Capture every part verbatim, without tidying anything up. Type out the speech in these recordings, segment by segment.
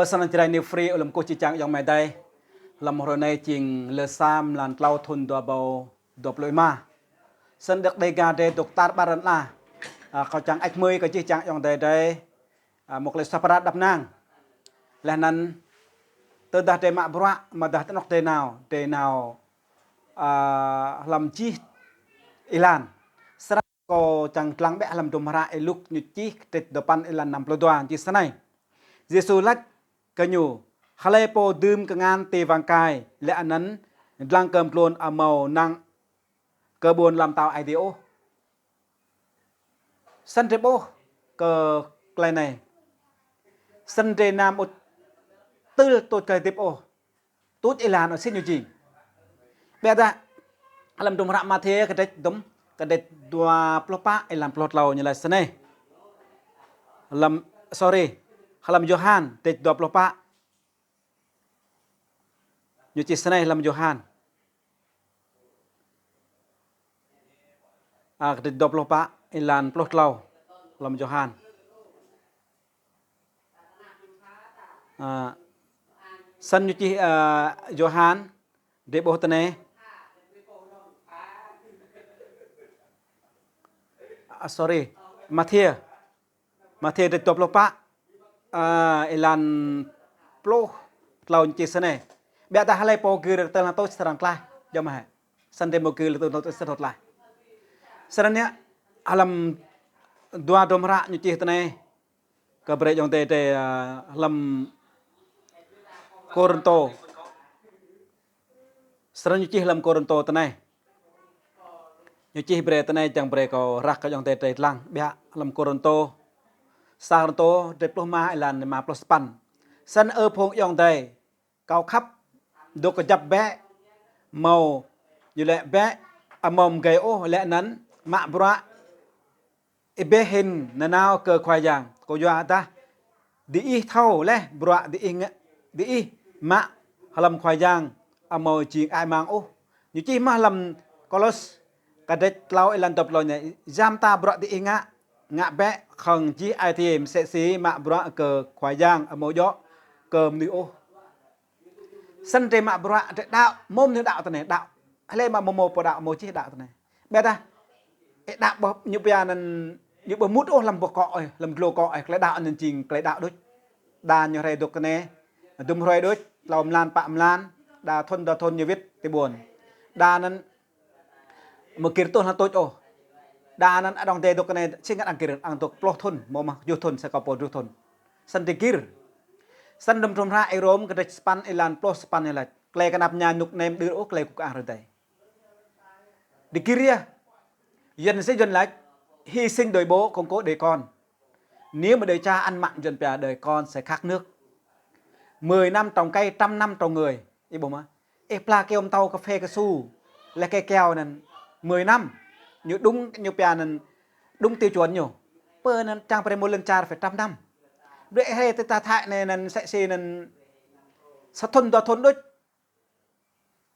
Ơ, săn Jrai New Free, ơ, lăm kơ čih čang ayŏng amai adơi. Lăm hrơi anai jing lơ sa mlan klâo thun dua rơbâo dua pluh êma. Săn đŏk Dega drei dŏ tar ƀar lăn ala. Ơ, kâo čang ăč mơi kơ čih čang ayŏng adơi drei. Ơ, mơ̆ng klei suaih pơrăt đăp năng. Laih anŭn tơdah drei mă bruă, mơ̆ dah tơnŏk drei nao, drei nao, ơ, hlăm čih êlan. Srăng kâo čang lăng ƀĕ hlăm hdruôm hră Y-Luk ñu čih kơdrêč duapăn êlan năm pluh dua čih snei. Yêsu laĭ kơ ñu: Hlơi pô dưm kơngan ti wang kai, laih anŭn dlăng kơ mơdlôn amâo năng kơ ƀuôn ala mtao Aê Diê ôh. Săn drei ƀuh kơ klei anai. Săn drei anăm ƀu tŭ tui klei hơdip ôh. Tui êlan ôh sĭt ñu jing. Ƀiădah hlăm hdruôm hră Mathiơ kơdrêč dŭm, kơdrêč dua pluh pă êlan pluh klâo ñu laĭ snei. Hlăm, sorry, hlăm Yôhan kơdrêč dua pluh pă. Ñu čih snei hlăm Yôhan. Ơ, kơdrêč dua pluh pă êlan pluh klâo hlăm Yôhan. Ơ, săn ñu čih, ơ, Yôhan, drei ƀuh tơnei. Ơ, sorry, Mathiơ. Mathiơ kơdrêč dua pluh pă, ơ, êlan pluh klâo ñu čih snei. Ƀiădah hlơi pô gir tơl hăng tuč srăng tlaih, jăm hĕ. Săn drei mơ̆ gir tơl hăng tuč srăng tlaih. Srăng ñu, hlăm dua hdruôm hră ñu čih tơnei. Kơ brơi ayŏng adơi drei, ơ, hlăm Kôrintô. Srăng ñu čih hlăm Kôrintô tơnei. Ñu čih brơi tơnei čang brơi kâo răk kơ ayŏng adơi drei lăng ƀiă hlăm Kôrintô. Sa Kôrintô kơdrêč pluh êma êlan rơma pluh sapăn. Săn ơ phung ayŏng adơi, kâo khăp dŏ kơjăp bĕ, mâo ñu lĕ bĕ, amâo mơgei ôh laih anŭn mă bruă ih ƀĕ hĭn nanao kơ Khua Yang, kơ yua dah diih thâo laih bruă diih ngă, diih mă hlăm Khua Yang amâo jing ai mang ôh. Ñu čih mơ̆ hlăm Kôlôs kơdrêč klâo êlan dua pluh anai, yam ta bruă diih ngă, ngă bĕ khŏng jih ai tiê msĕ si mă bruă kơ Khua Yang amâo djŏ kơ mơnuih ôh. Săn drei mă bruă drei đaŏ, mơ̆ng ñu đaŏ tơnei, đaŏ. Hlơi mă mơ̆ mâo pô đaŏ, mâo čih đaŏ tơnei. Ƀiădah, ih đaŏ ƀuh ñu pia anŭn, ñu ƀu mŭt ôh hlăm boh kŏ ôh, hlăm glô kŏ ôh, klei đaŏ anŭn jing klei đaŏ đôč. Đa ñu hrơi dŏ tơnei, dŭm hrơi đôč, klâo mlan, pă mlan, đa thun, đa thun ñu wĭt ti ƀuôn. Đa anŭn mơ̆ gir tŭ hăng tuč ôh. Đa anŭn adŏng adơi dŏ tơnei, sĭt ngă arăng gir, arăng dŏ pluh thun, mơ̆ mă kơjuh thun, sa kâo pô kơjuh thun. Săn drei gir. Săn hlăm hdruôm hră Y-Rôm kơdrêč sapăn êlan pluh sapăn ñu laĭ: Klei kơnăp mơñai rơnŭk anai mơ̆ đưr ôh klei kơkuh kơ arăng adai. Drei gir yơh. Yuan sĭt Yuan laĭ: Hy sinh đồi bố không có đồi con. Nếu mà đồi cha ăn mặn, Yuan pia đồi con sẽ khát nước. Mười năm trồng cây, trăm năm trồng người. Ih ƀuh mơ̆? Ih pla kơyâo mơtâo, kơphê, kơsu, laih kơ kơyâo anŭn mười năm. Ñu đúng, ñu pia anŭn đúng tiêu chuẩn ñu. Pơ anŭn čang brơi mơ̆ lŏn čar phải trăm năm. Brơi ih hrơi tơ ta Thái anai anŭn msĕ si anŭn sa thun dua thun đôč.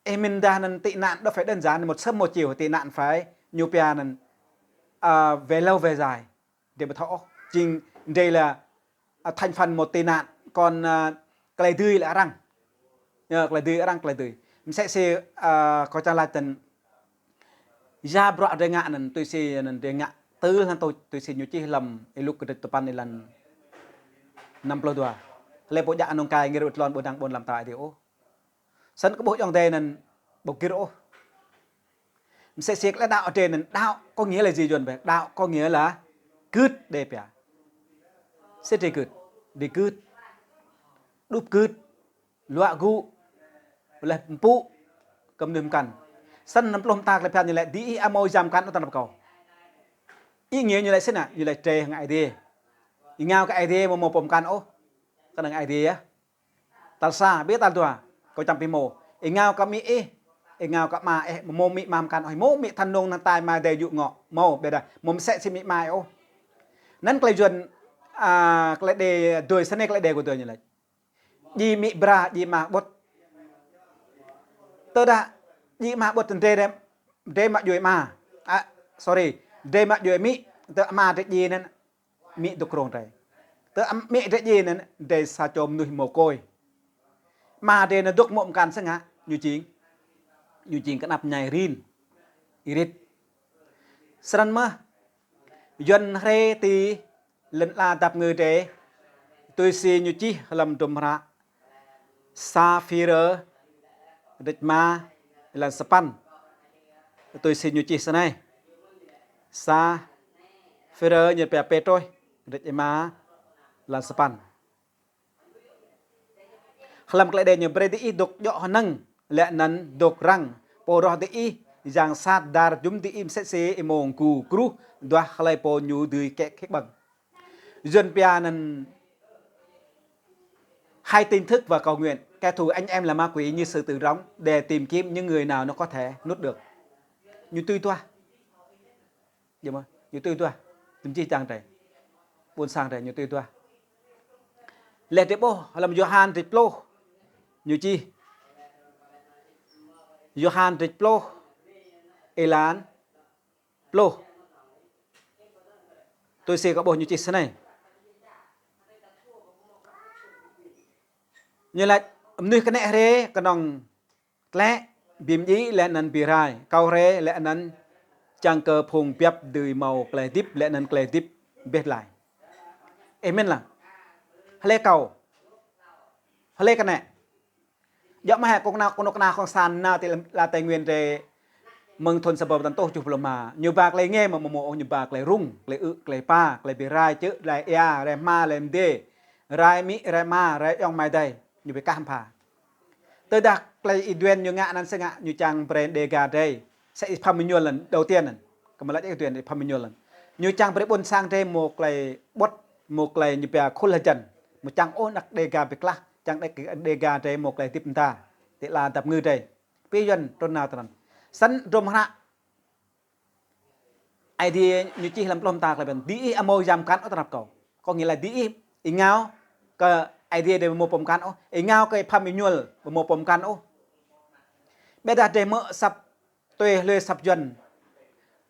Ih mĭn dah anŭn tị nạn đâu phải đơn giản một sớm một chiều, tị nạn phải ñu pia anŭn, à, về lâu về dài. Drei ƀu thâo ôh. Jing drei là, à, thành phần một tị nạn, còn, à, klei dưi lĕ arăng. Yơh, klei dưi arăng, klei dưi. Msĕ si, à, kâo čang laĭ tơ̆n, ya bruă drei ngă anŭn, tui si anŭn drei ngă tơl hăng tuč, tui si ñu čih hlăm Y-Luk kơdrêč sapăn êlan năm pluh dua. Hlơi pô djă anŭn kai ngir ƀu tlôn ƀu năng ƀuôn ala mtao Aê Diê ôh. Săn kơ ƀuh ayŏng adơi anŭn ƀu gir ôh. Msĕ si klei đaŏ drei anŭn, đaŏ có nghĩa là gì Yuan ƀĕ? Đaŏ có nghĩa là gưt đe pia. Sĭt drei gưt. Drei gưt. Đup gưt. Luă gŭ. Laih mpŭ kơ mơnuih mơkăn. Săn năm pluh mơta klei phiăn ñu laĭ, diih amâo yam mơkăn ôh tơnap kâo. Ý nghĩa ñu laĭ sĭt anŭn, ñu laĭ drei hăng Aê Diê. Ih ngao kơ Aê Diê mơ̆ mâo pô mơkăn ôh. Kơnơ̆ng Aê Diê yơh. Tal sa, ƀiă tal dua, kâo čang pih mơ̆. Ih ngao kơ amĭ ih, ih ngao kơ ama ih, mơ̆ mâo amĭ ama mơkăn ôh, mâo amĭ than nông than tai ama adơi djŭ ngŏ, mâo, ƀiădah mâo msĕ si amĭ ama ih ôh. Anŭn klei Yuan, à, klei đe, dui, săn anai klei đe kơ dui ñu laĭ. Djai amĭ bra, djai ama ƀut. Tơdah djai ama ƀut drei, drei mă djuai ama. À, sorry, drei mă djuai amĭ, tơ ama drei djai anŭn. Amĭ dŏ krông drei. Tơ amĭ drơi djai anŭn, drơi sa čô mơnuih mồ côi. Ama drơi anŭn dŏ mŏ mơkăn sơngă, ñu jing. Ñu jing kơnăp ñai rin. Irit. Srăn mơ̆, Yuan hrơi ti lŏn ala dăp ngư drơi, tui si ñu čih hlăm hdrôm hră sa Phi-rơ, rơč ma, lan sapăn. Tui si ñu čih snei. Sa Phi-rơ ñu pia Pêtrôs, rơč ma, lan sapăn. Hlăm klei đe ñu brơi diih dŏ djŏ hơnơ̆ng, lĕ anŭn dŏ răng. Pô roh diih, yang sat dar jum diih msĕ si êmông gu gruh, duah hlơi pô ñu dưi kĕ khĕ ƀơ̆ng. Yuan pia anŭn hãy tỉnh thức và cầu nguyện. Kẻ thù anh em là ma quỷ như sư tử rống để tìm kiếm những người nào nó có thể nuốt được. Ñu tui duah. Djơ̆ mơ̆, ñu tui duah. Tơm čih čang drơi. Ƀuôn sang drơi, ñu tui duah. Lĕ drơi ƀuh, hlăm Yôhan rơč pluh. Ñu čih. Yôhan rơč pluh. Êlan pluh. Tui si kâo ƀuh ñu čih snei. Ñu laĭ, mơnuih kơnĕ hrơi kơnơ̆ng tlĕ, bi mdjĭ lĕ anŭn bi rai, kâo hrơi lĕ anŭn čang kơ phung biăp dưi hmâo klei hơdip lĕ anŭn klei hơdip bĕ glai. Ih mĭn lah. Hlơi kâo. Hlơi kơnĕ. Djơ̆ mơ̆ hĕ kơnuk kơna, kơnuk kơna cộng sản nao ti la Tây Nguyên drơi mơ̆ng thun sa rơbâo păn tlâo rơtuh tơjuh pluh rơma. Ñu ba klei nge mơ̆ mơ̆ mơ̆ ôh, ñu ba klei rŭng, klei ư̆, klei pa, klei bi rai čư̆, rai ia, rai hma, rai mdê, rai amĭ, rai ama, rai ayŏng amai adơi. Ñu bi kah mpha. Tơdah klei Y-Duên ñu ngă anŭn sơngă, ñu čang brơi Đêga drơi. Sa Y-Pham Êmanuel anŭn, đầu tiên anŭn. Kơ mơ̆ laĭ Y-Duên, Y-Pham Êmanuel anŭn. Ñu čang brơi ƀuôn sang drơi hmâo klei ƀuăt, hmâo klei ñu pia khul hơjăn. Hmâo čang ôh anăk Đêga bi klah, čang Đê-, Đêga drơi hmâo klei hơdip mơda. Ti la dăp ngư drơi. Pioh Yuan trŭn nao tơ anŭn. Snăn hdrôm hră Aê Diê ñu čih hlăm pluh mơta klei bĕn. Diih ăt hmâo yang mơkăn ôh tơnap kâo. Có nghĩa là diih êngao kơ Aê Diê drơi ƀu hmâo pô mơkăn ôh. Êngao kơ Y-Pham Êmanuel ƀu hmâo pô mơkăn ôh. Ƀiădah drơi hmư̆ asăp tui hlue asăp Yuan.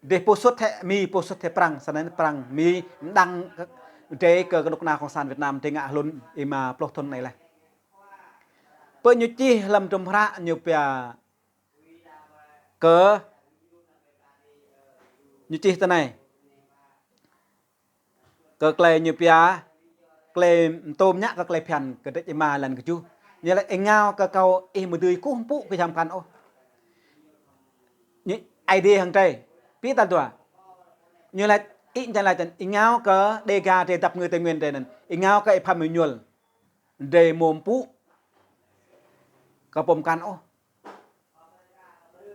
Drơi pô sut hĕ Mi, pô sut hĕ Prăng, snăn Prăng, Mi, mơdăng drơi kơ kơnuk kơna cộng sản Việt Nam, drơi ngă hlŭn êma pluh thun anai laih. Pơ ñu čih hlăm hdrôm hră ñu pia kơ ñu čih tơ anai. Kơ klei ñu pia, klei mtô mơñă kơ klei phiăn kơ drơi êma lan kơjuh. Ñu laĭ êngao kơ kâo ih mơ̆ dưi kơkuh pơpŭ kơ yang mơkăn ôh. Ñu Aê Diê hăng drơi. Pioh tal dua. Ñu laĭ ih čang laĭ čang êngao kơ Đêga drơi dăp ngư Tây Nguyên drơi anŭn. Êngao kơ Y-Pham Êmanuel. Drơi hmâo pơpŭ kơ pô mơkăn ôh.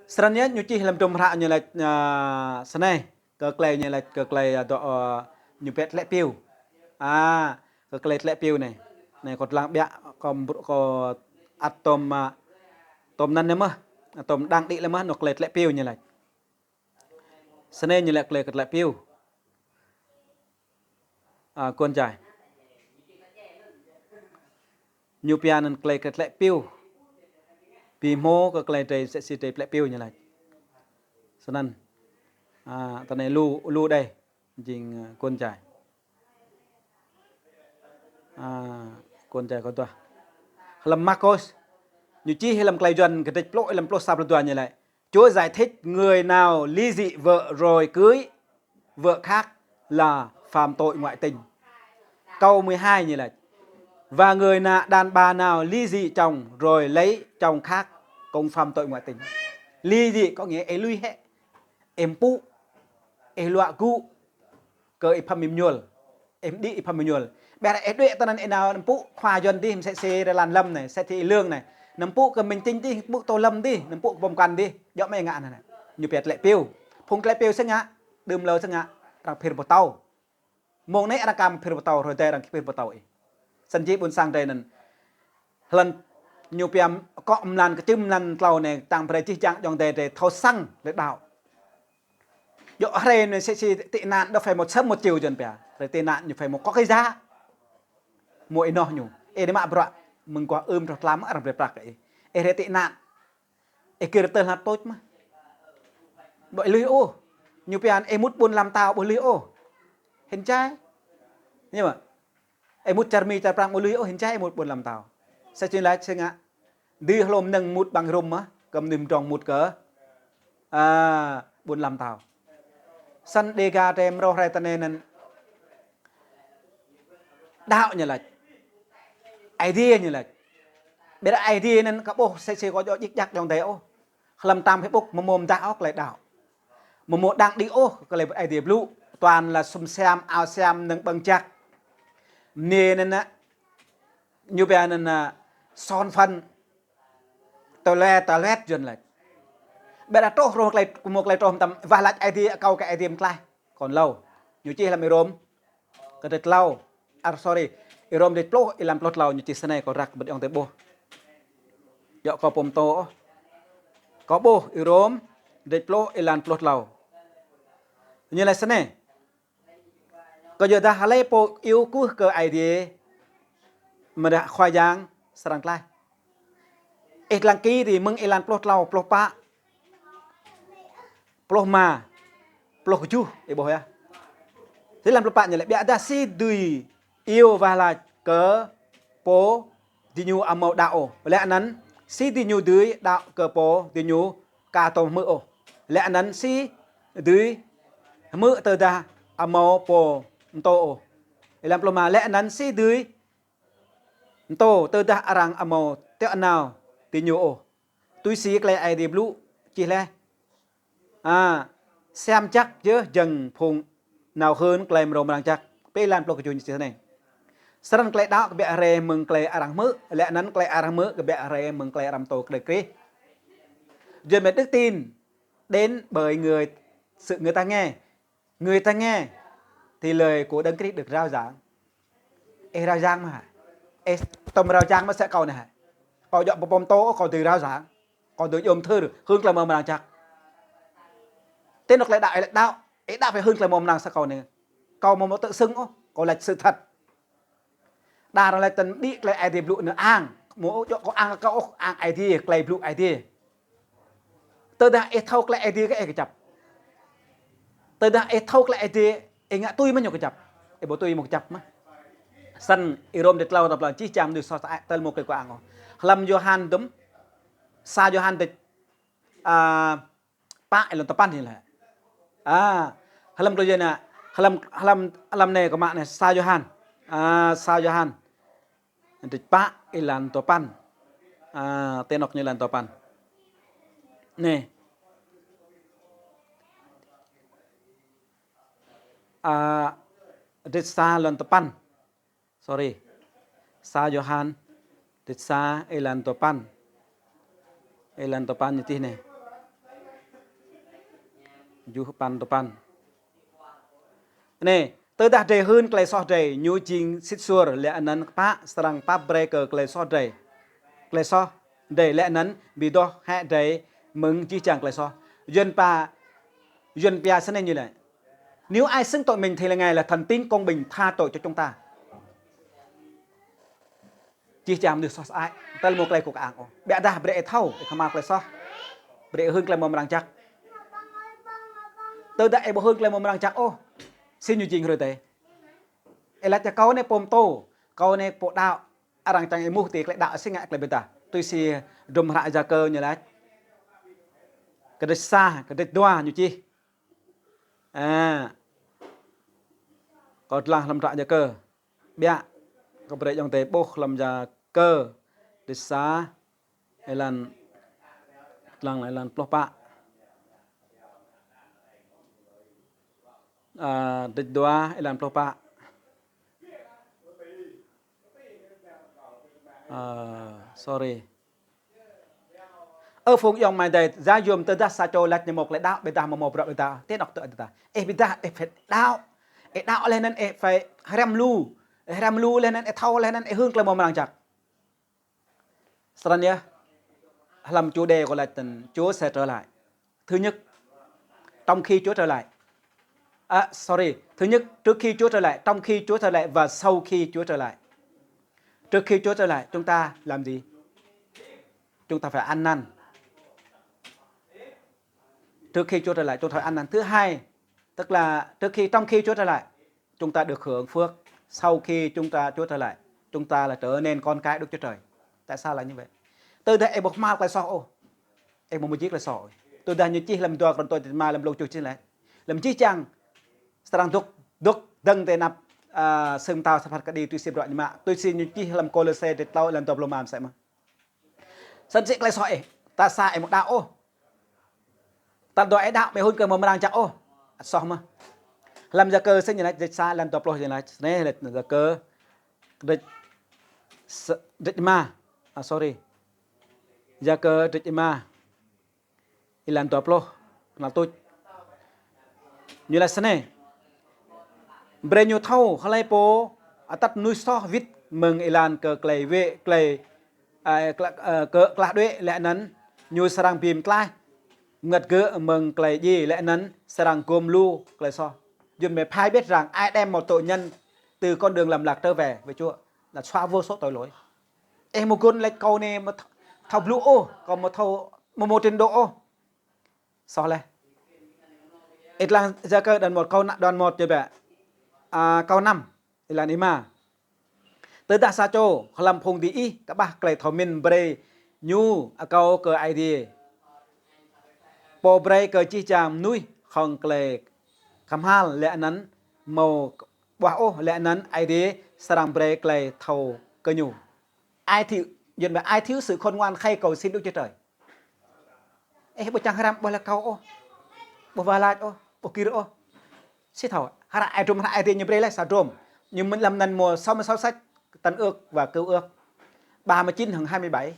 Srăn yơh ñu čih hlăm hdrôm hră ñu laĭ, a, snei, kơ klei ñu laĭ, kơ klei, a, dŏ, a, ñu pĕ tlĕ piu. A, kơ klei tlĕ piu anai. Anai kâo lăng biă, kâo mbru-, kâo ăt tôm, a, tôm anŭn anai mơ̆, tôm đang đĭ lĕ mơ̆, anŏ klei tlĕ piu ñu laĭ. Snei ñu laĭ klei kơ tlĕ piu. A, kŏn čai. Ñu pia anŭn klei kơ tlĕ piu. Bi hmâo kơ klei drơi msĕ si drơi tlĕ piu ñu laĭ. Snăn. A, tơ anai lu, lu đơi. Jing, a, kŏn čai. A, kŏn čai kâo tuah. Hlăm Markôs. Ñu čih hlăm klei Yuan kơdrêč pluh, hlăm pluh sa pluh dua ñu laĭ. Chúa giải thích người nào ly dị vợ rồi cưới vợ khác là phạm tội ngoại tình. Câu mười hai như là: "Và người nạ đàn bà nào ly dị chồng rồi lấy chồng khác cũng phạm tội ngoại tình." Ly dị có nghĩa ê lui hĕ, ê pŭ, ê luă gŭ, kơ Y-Pham Êmanuel. Ê mđĭ Y-Pham Êmanuel. Ƀiă ê đuaĭ tơ anŭn ê nao pŭ khua Yuan dih, msĕ si Rê Lan Lâm anai, msĕ si Y-Lương anai. Nao pŭ kơ Minh Chính dih, pŭ Tô Lâm dih, nao pŭ kơ pô mơkăn dih. Djơ̆ mơ̆ ih ngă anŭn anai. Ñu pia tlĕ piu. Phung tlĕ piu sơngă, đưm lơ sơngă, arăng phir pơtâo. Mông anai arăng kam phir pơtâo, hrơi adai arăng phir pơtâo ih. Snăn jing ƀuôn sang adai anŭn. Hlŏng ñu pia kŏ mlan kơčưm mlan tlâo anai, tăng brơi jih jang ayŏng adai drơi thâo săng lĕ đaŏ. Djơ̆ hrơi anai msĕ si tị nạn đâu phải một sớm một chiều Yuan pia. Hrơi tị nạn ñu phải một có cái giá. Mơ̆ ih noh ñu. Ê, anai mă bruă mơguah ưm truh tlam arăng brơi prăk kơ ih. Ê, hrơi tị nạn. Ê, kơ rơtơ hlăp tôč mơ̆. Ƀu lui ôh. Ñu pia ê mŭt ƀuôn lam tao ƀu lui ôh. Hĭn čai. Ñu mơ̆. Ih mŭt čar Mi čar Prang ƀu lui ôh, hin čai ih mŭt ƀôn lan pơtao. Sa čô laĭ sĭt ngă. Dưi hlô mơnơ̆ng mŭt ƀăng rŭm mơ̆, kơ mơnuih mdrŏng mŭt kơ, a, ƀôn lan pơtao. Săn Dega tơm rŏh rai tơnê anŭn. Đaŏ ñu laĭ. Aê Diê ñu laĭ. Ƀiădah Aê Diê anŭn kơ ƀuh sĭt sĭt kơ djŏ djik djak djŏng dei ôh. Hlăm trang Facebook mơ̆ mơ̆ mơdah ôh tơlơi đaŏ. Mơ̆ mơ̆ đăng đĭ ôh kơ tơlơi Aê Diê blŭ. Toàn là sum siam, ao siam, mơnơ̆ng ƀơ̆ng jak. Mơnê anŭn ană. Ñu pia anŭn ană. Son phân. Tơlơi tơlơi Yuan laĭ. Ƀiădah truh rŏh tơlơi, kơ mơ̆ tơlơi truh tơm wah laĭ Aê Diê, akâo kơ Aê Diê mơklaih. Kŏn hlâo. Ñu čih hlăm Y-Rôm. Kơdrêč hlâo. A, sorry. Y-Rôm kơdrêč pluh, êlan pluh hlâo ñu čih sĭt ngă kâo răk ƀơi djŏng tơlơi ƀuh. Djŏ kâo pơm tô ôh. Kâo ƀuh Y-Rôm kơdrêč pluh, êlan pluh hlâo. Ñu laĭ sĭt ngă. Kơ yua dah hlơi pô iâu kơkuh kơ Aê Diê, mơ̆ dah Khua Yang srăng klaih. Ih lăng kơ ri mơ̆ng êlan pluh hlâo, pluh pă, pluh rơma, pluh kơjuh, ih ƀuh yơh. Tơlơi pluh pă ñu laĭ ƀiădah sĭt dưi iâu wah laĭ kơ pô diñu amâo đaŏ ôh. Lĕ anŭn sĭt diñu dưi đaŏ kơ pô diñu ka tŏ hmư̆ ôh. Lĕ anŭn sĭt dưi hmư̆ tơdah amâo pô pơtô ôh. Êlan pluh rơma, lĕ anŭn sĭt dưi pơtô tơdah arăng amâo tiŏ nao diñu ôh. Tui si tơlơi Aê Diê blŭ čih laih. A, siam jak yơh jing phung nao hưn tơlơi mrâo mơrang jăk. Pơ êlan pluh kơjuh ñu čih sĭt ngă. Srăng tơlơi đaŏ kơbiă rai mơ̆ng tơlơi arăng hmư̆, lĕ anŭn tơlơi arăng hmư̆ kơbiă rai mơ̆ng tơlơi arăng pơtô kơ Đấng Christ. Yua mơ̆ đức tin đến bởi người, sự người ta nghe. Người ta nghe thì lời của Đấng Christ được rao giảng. Ih rao giảng mơ̆ hă? Ih tŏm rao giảng mơ̆ sĕ kâo anai hă? Kâo djŏ pơpŏm tô, kâo dưi rao giảng. Kâo dưi yôm thơ, hưn tơlơi mrâo mơrang jăk. Tơ anŏ tơlơi đaŏ, ih laĭ đaŏ phải hưn tơlơi mrâo mơrang sĕ kâo anai. Kâo mơ̆ mơ̆ tự xưng ôh, kâo laĭ sự thật. Đa arăng laĭ tơlơi đĭ tơlơi Aê Diê blŭ anŭn ang. Mơ̆ djŏ kâo ang kơ ôh, ang Aê Diê, tơlơi blŭ Aê Diê. Tơdah ih thâo tơlơi Aê Diê kơ ih kơjăp. Tơdah ih thâo tơlơi Aê Diê, ih ngă tui mơ̆ ñu kơjăp. Ih ƀu tui mơ̆ kơjăp mơ̆. Săn Y-Rôm kơdrêč hlâo, tơlơi čih čăm đuaĭ soh sơăi tơl mơ̆ kơ kâo ang ôh. Hlăm Yôhan dŭm, sa Yôhan kơdrêč, a, pă êlan tơpăn ñu laĭ. A, hlăm tơlơi anai, hlăm, hlăm, hlăm anai kơ mă anai sa Yôhan. A, sa Yôhan. Kơdrêč pă êlan tơpăn. A, tơ anŏ ñu êlan tơpăn. Anai. A, kơdrêč sa êlan tơpăn. Sorry. Sa Yôhan kơdrêč sa êlan tơpăn. Êlan tơpăn ñu čih anai. Kơjuh păn tơpăn. Anai, tơdah drei hưn tơlơi soh drei, ñu jing sĭt suôr, lĕ anŭn pă srăng pap brơi kơ tơlơi soh drei. Tơlơi soh drei lĕ anŭn bi doh hĕ drei mơ̆ng jih jang tơlơi soh. Yuan pă, Yuan pia sĭt ngă ñu laĭ. Nếu ai xưng tội mình thì là Ngài là thần tín công bình tha tội cho chúng ta. Jih jang mơnuih soh sơăi, tơl mơ̆ tơlơi kâo kơ ang ôh. Ƀiădah brơi ih thâo, ih kơmar tơlơi soh. Brơi ih hưn tơlơi mrâo mơrang jăk. Tơdah ih ƀu hưn tơlơi mrâo mơrang jăk ôh, sĭt ñu jing hrơi tê. Ih laĭ kơ kâo anai pô pơtô, kâo anai pô đaŏ, arăng čang ih mŭt tui tơlơi đaŏ sĭt ngă tơlơi ƀiădah. Tui si hơdrôm hră Yakơ ñu laĭ. Kơdrêč sa, kơdrêč dua ñu čih. A. Kâo lăng hlăm hră Yakơ. Ƀiă, kâo brơi ayŏng adơi ƀuh hlăm Yakơ, kơdrêč sa, êlan, lăng êlan pluh pă. A, kơdrêč dua, êlan pluh pă. A, sorry. Ơ phung ayŏng amai adơi, ya yôm tơdah sa čô laĭ ñu mâo tơlơi đaŏ, ƀiădah mơ̆ mâo bruă ƀiădah, tơ anŏ tơ ƀiădah. Ih ƀiădah, ih phải đaŏ. Ih đaŏ laih anŭn ih phải hrăm lu. Ih hrăm lu laih anŭn, ih thâo laih anŭn, ih hưn tơlơi mrâo mơrang jăk. Srăng yơh. Hlăm chủ đề kâo laĭ tơl Chúa sẽ trở lại. Thứ nhất, trong khi Chúa trở lại. À, sorry. Thứ nhất, trước khi Chúa trở lại, trong khi Chúa trở lại và sau khi Chúa trở lại. Trước khi Chúa trở lại, chúng ta làm gì? Chúng ta phải ăn năn. Trước khi Chúa trở lại, chúng ta phải ăn năn. Thứ hai, tức là trước khi, trong khi Chúa trở lại, chúng ta được hưởng phước. Sau khi chúng ta, Chúa trở lại, chúng ta là trở nên con cái Đức Chúa Trời. Tại sao là như vậy? Tơdah ih ƀu hmâo tơlơi soh ôh, ih ƀu mơ̆ djik tơlơi soh ôh. Tơdah ñu čih lăm dua Kôrintô črăn rơma lăm pluh tơjuh čih laih: Lăm jih jang srăng dŏ, dŏ dơ̆ng ti anăp, a, sưng mơtao sa phat kơđi tui si bruă ñu mă, tui si ñu čih lăm Kôlôse črăn klâo êlan dua pluh rơma mơsĕ mơ̆n. Sĭt sĭt tơlơi soh ih, ta sa ih ƀu đaŏ ôh. Ta dŏ ih đaŏ, ƀu hŭn kơ mơ̆ng mrang jăk ôh, ăt soh mơ̆n. Lăm Yakơ sĭt ñu laĭ, črăn sa êlan dua pluh ñu laĭ snei, Yakơ črăn s-, črăn rơma, a, sorry. Yakơ črăn rơma êlan dua pluh, kơnăl tuč. Ñu laĭ snei: Brơi ñu thâo hlơi pô atăt mơnuih soh wĭt mơ̆ng êlan kơ tơlơi wĕ, tơlơi, a, kla-, a, kơ klah đuĕ, lĕ anŭn ñu srăng bi mơtlaih, bơngăt gơ̆ mơ̆ng tơlơi djai, lĕ anŭn srăng gum lu tơlơi soh. Yuăn mơ̆ phải biết rằng ai đem một tội nhân từ con đường lầm lạc trở về với Chúa là xóa vô số tội lỗi. Ih mơ̆ gŭn laĭ kâo anai ƀu thâo, thâo blŭ ôh, kâo ƀu thâo, ƀu mơ̆ trình độ ôh. Soh laih. Ih lăng Yakơ đoạn một câu n-, đoạn một čơ ƀĕ. A, câu năm, êlan rơma. Tơdah sa čô hlăm phung adơi ih kơƀah tơlơi thâo mĭn brơi ñu akâo kơ Aê Diê, Pô brơi kơ jih jang mơnuih khŏng tơlơi kơhma̱l, lĕ anŭn ƀu ƀuah ôh, lĕ anŭn Aê Diê srăng brơi tơlơi thâo kơ ñu. Ai thiếu, Yuăn mơ̆ ai thiếu sự khôn ngoan khay cầu xin Đức Chúa Trời. Ih ƀu čang hrăm ƀuh laĭ kâo ôh, ƀuh wah lač ôh, ƀuh gir ôh. Sĭt thâo, hră Aê, hră Aê Diê ñu brơi laih sa hră. Ñu mơ̆n lăm anŭn mơ̆ sáu mươi sáu sách Tân Ước và Cựu Ước. Ba mươi chín hăng hai mươi bảy.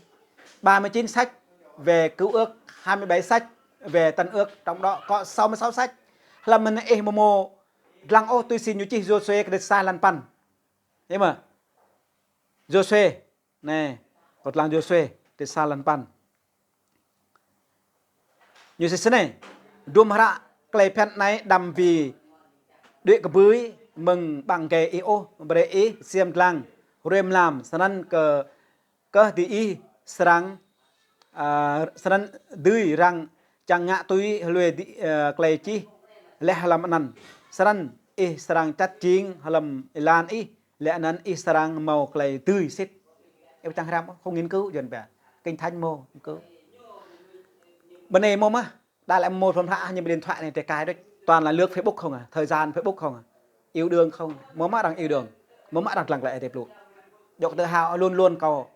Ba mươi chín sách về Cựu Ước, hai mươi bảy sách về Tân Ước, trong đó có sáu mươi sáu sách. Lăm anŭn ih mơ̆ mơ̆ lăng ôh, tui si ñu čih Yôsuê kơđi sa êlan păn. Ih mơ̆. Yôsuê, anai, kâo lăng Yôsuê kơđi sa êlan păn. Ñu sĭt snei: Dŭm hră tơlơi phiăn anai đăm wĭ đuaĭ kơbưi mơ̆ng ƀăng gai ih ôh, brơi ih ksiêm dlăng, ruai mlam, snăn kơ, kơ adơi ih srăng, a, snăn dưi arăng čang ngă tui hlue dih, a, tơlơi čih laih hlăm anăn. Snăn ih srăng čăt jing hlăm êlan ih, lĕ anŭn ih srăng mâo tơlơi dưi sĭt. Ih ƀu čang hrăm ôh, không nghiên cứu Yuăn pia. Kinh Thánh mơ̆ nghiên cứu. Bơnai mơ̆ mơ̆, đa lĕ mơ̆ hrăm hră ñu ƀơi điện thoại anai, tơkai đôč. Toàn là lướt Facebook không à, thời gian Facebook không à. Yêu đương không à. Mơ̆ mơ̆ arăng yêu đương. Mơ̆ mơ̆ arăng lăng tơlơi Aê Diê blŭ. Dŏ tơ hao luôn luôn kâo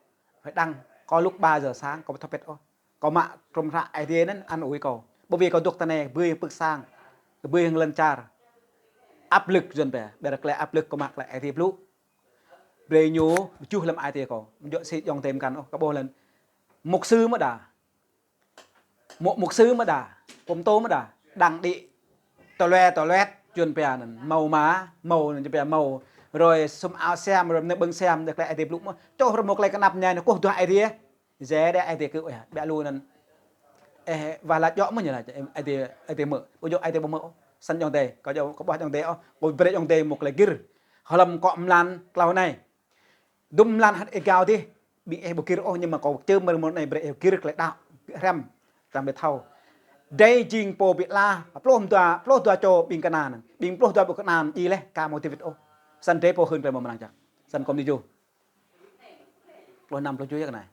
phải đăng, có lúc ba giờ sáng kâo ƀu thâo pĭt ôh. Kâo mă hrăm hră Aê Diê anŭn ăn ủi kâo. Bởi vì kâo dŏ tơ anai bưi pưk sang, bưi hăng lŏn čar. Áp lực Yuăn pia, ƀiă tơlơi áp lực kâo mă tơlơi Aê Diê blŭ. Brơi ñu pơčuh lăm ai tiê kâo. Dŏ sĭt ayŏng adơi mơkăn ôh, kâo ƀuh lĕ mục sư mơ̆ đa. Mục, mục sư mơ̆ đa, pô pơtô mơ̆ đa. Đăng đĭ tơlơi, tơlơi Yuăn pia anŭn. Mâo mă, mâo anŭn Yuăn pia mâo. Rồi sum ao siam, rồi anai ƀơ̆ng siam, dŏ tơlơi Aê Diê blŭ mơ̆. Čô hrăm mâo tơlơi kơnăp ñai anai kơkuh duah Aê Diê. Yua dah Aê Diê kơ ôh, ƀiă lu anŭn. Ih wah lač djŏ mơ̆ ñu lač, Aê Diê, Aê Diê mơ̆. Ƀu djơ̆ Aê Diê ƀu mơ̆ ôh. Snăn ayŏng adơi, kâo djŏ, kâo ƀuh ayŏng adơi ôh. Kâo brơi ayŏng adơi mâo tơlơi gir. Hlăm akŏ mlan klâo anai. Dŭm mlan hăt ih gao dih. Ƀing ih ƀu gir ôh, nhưng mà kâo čơm mơ̆ng mơ̆ng anai brơi ih gir tơlơi đaŏ, hrăm, arăng ƀu thâo. Drei jing pô ƀu lah, pluh dua, pluh dua čô ƀing Kơnan. Ƀing pluh dua ƀing Kơnan djai laih, ka mâo Dawid ôh. Snăn drei pô hưn tơlơi mơ̆ng mrang jăk. Snăn kâo mơ̆ ñu. Pluh năm, pluh tơjuh yơh kơ anai.